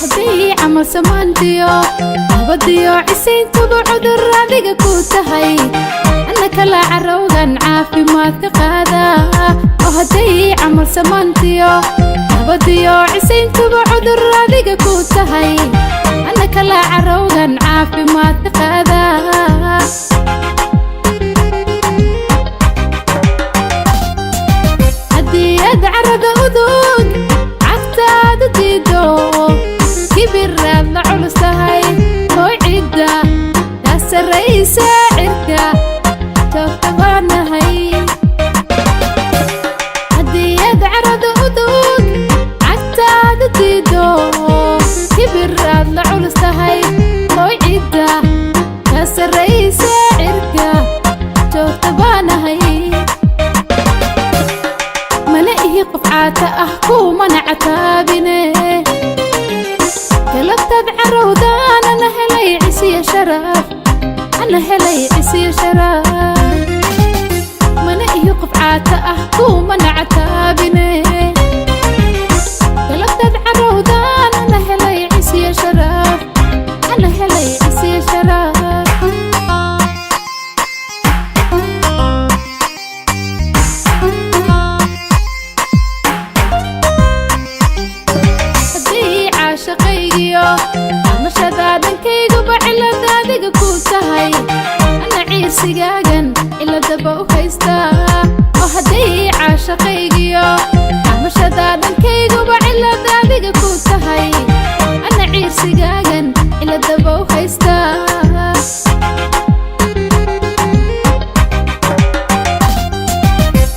Haddii camal samaantiyo nabadiyo cisayntuba cudur adiga ku tahay, anna kala carowgan caafimaadka qaada. Oo hadday camal samaantiyo nabadiyo cisayntuba cudur adiga ku tahay, anna kala carowgan caafimaadka qaada. Haddii aad carada udug cagtaada diido, kibiraad la culus tahay oo cidda kaa sarraysa cirka joogta baanahay. Haddii aad carada udug cagtaada diido, kibiraad la culus tahay oo cidda kaa sarraysa cirka joogta baanahay. Mana ihi qof caata ah, kumana cataabine. Galabtaad carowdaan ana helay cisiya sharaf, ana helay cisiya sharaf. Mana ihi qof caata ah, kumana cataabine. Galabtaad carowdaan ana helay cisiya sharaf, ana helay cisiya sharaf. Haddii caashaqaygiyo amashada dhankayguba cilad adiga ku tahay, ana ciirsigaagan ciladaba u haystaa. Oo haddii caashaqaygiyo amashada dhankayguba cilad adiga ku tahay, ana ciirsigaagan ciladaba u haystaa.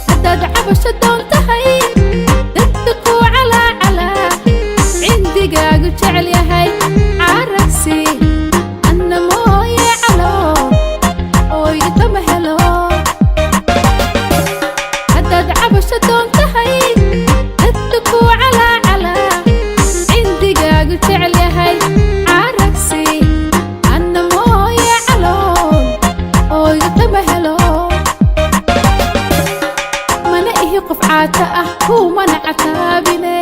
Haddaad cabasho doon tahay, dadka ku calaacalaa cindigaagu jecel yahay caragsi, anna mooye calo ooyga kama helo. Haddaad cabasho doon tahay, dadka ku calaacalaa cindigaagu jecel yahay caragsi, anna mooye calo ooyga kama helo. Mana ihi qof caata ah, kumana cataabine.